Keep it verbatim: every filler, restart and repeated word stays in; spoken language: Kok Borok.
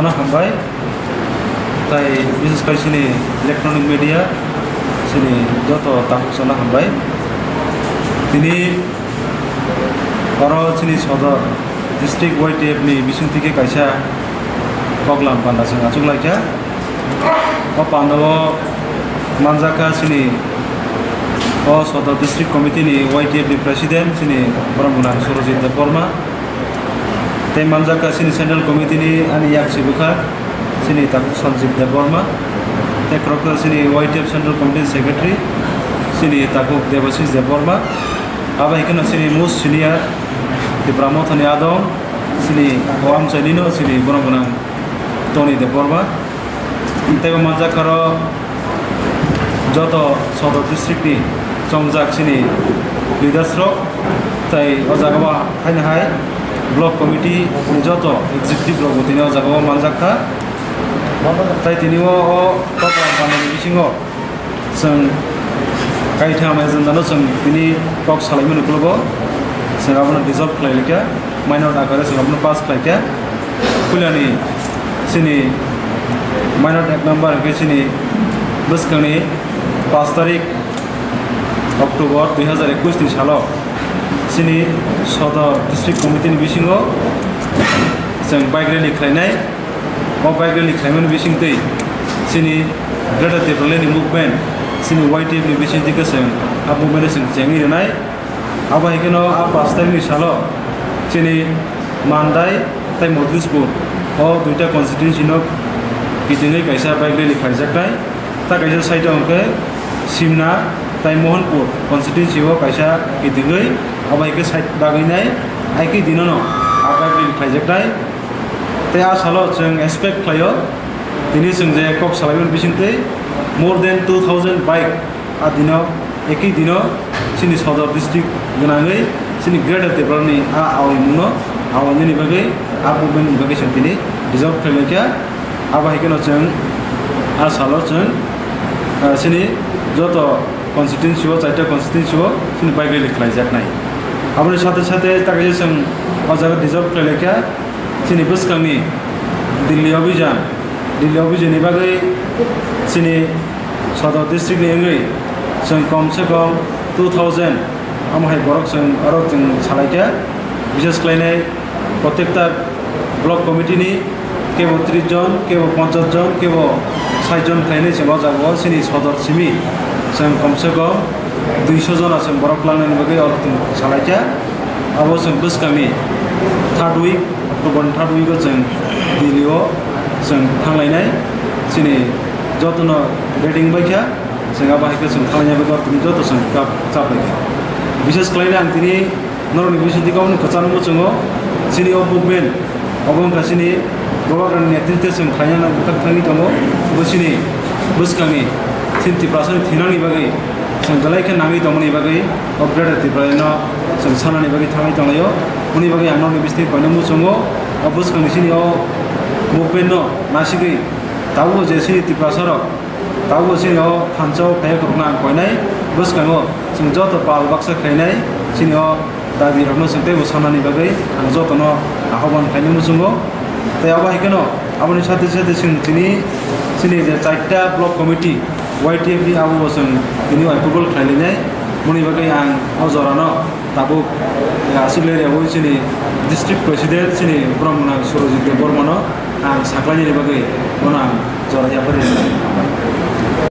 Ano hambai, tai bises khai chini electronic media, chini joto takhuk chana hambai. Tini oro chini Sodor district Y T F ni bisingtwi khe kaisa koklam panda chwng achuk laikha. O panda o manjakha chini o Sodor district committee ni Y T F ni president chini borok gwnang Surojit Debbarma. Tei manjakha chini Central Committee ni ani yak sibukha chini takhuk Sanjib Debbarma. Tei khoroksa chini Y T F Central Committee ni Secretary chini takhuk Debashish Debbarma. Abo hai kheno chini most senior Tipra Motha ni adong chini o amchaini no chini borok gwnang Tony Debbarma. Tei bo manjak aro joto Sodor district ni chongjak chini leaders rok, tei o jaga o haino hai block committee ni joto executive rok bo tini o jaga o manjak kha. Tei tini o, o program panel ni bisingo chwng kaitham agenda no chwng tini kok salaimani ukologo chwng abono dissolve khlai laikha. Minor akare chwng abono pass khlaikha. Puilani chini minor ek number hwnkhe chini bwskangni pash tarik October dui hazar ekwis ni salo chini Sodor District Committee ni bisingo chwng bike rally khlainai. O bike rally khlaimani bisingtwi chini Greater Tipraland ni movement chini Y T F ni bisingtwi khe chwng a movement no chwng chengwi rwnai. Abo hai kheno a pash tarik ni salo chini Mandai tei Motlispur o duita constituency no kitingwi kaisa bike rally khaijaknai. Ta kaisa side o hwnkhe Simna tei Mohanpur constituency o kaisa kitingwi, abo hai khe side bagwi nai, hai khe dino no a bike rally khaijaknai. Tei a salo chwng expect khlaio, tini chwng je kok salaimani bisingtwi more than two thousand bike a dino, ekhi dino chini Sodor district gwnangwi chini Greater Tipraland ni a awaimungno awainani bagwi, a movement ni bagwi chwng tini dissolve khlai laikha. Abo hai kheno chwng a salo chwng, ah, chini joto constituency o, chaita constituency o chini bike rally khlaijaknai. Aboni sathe sathe ta kaisa chwng o jaga dissolve khlai laikha. Chini bwskangni Delhi Abhijan, Delhi Abhijan ni bagwi chini Sodor district ni wngwi chwng kom se kom two thousand amo hai borok chwng oro chwng salaikha. Bises khlainai protekta block committee ni kebo tris jon, kebo ponchas jon, kebo sait jon khlainai chwng o jaga o chini Sodor simi chwng kom se kom duiso jona chwng borok langnani bagwi oro chwng salaikha. Abo chwng bwskangni third week, October ni third week o chwng Delhi o chwng thanglainai. Chini jotono ready wngbaikha, chwng abo hai khe chwng thanglaina bagwi oro tini joto chwng kap-, chaplaikha. Bises khlainai ang tini norokni bisingtwi kok no kwchangma chwngo, chini o movement obo wngkha chini Bubagrani netritwe chwng khlaina bwkhak thangwi tongo, bo chini bwskangni chini Tiprasani thinangni bagwi chwng belai khe nangwi tongmani bagwi o Greater Tipraland no chwng sanani bagwi thangwi tonglaio. Moni bagwi ang norokni bisingtwi koino muchungo, o bwskangni chini o movement no nasigwi tabukbo je chini Tiprasa rok tabukbo chini o thansa o phaiya khorokno ang koinai bwskango chwng joto pal baksa khlainai chini o dabi rokno chwng teibo sanani bagwi ang jotono ahoban khlainai muchungo. Tei abo hai kheno aboni sathe sathe chwng chini, chini je chaita block committee Y T F ni abo bo chwng tini approval khlailainai. Moni bagwi ang o jorano tabuk, eh, aswk le rewui chini district president chini borok mwnang Surojit Debbarmano ang saklainani bagwi bono ang jora yapharwi rwnai.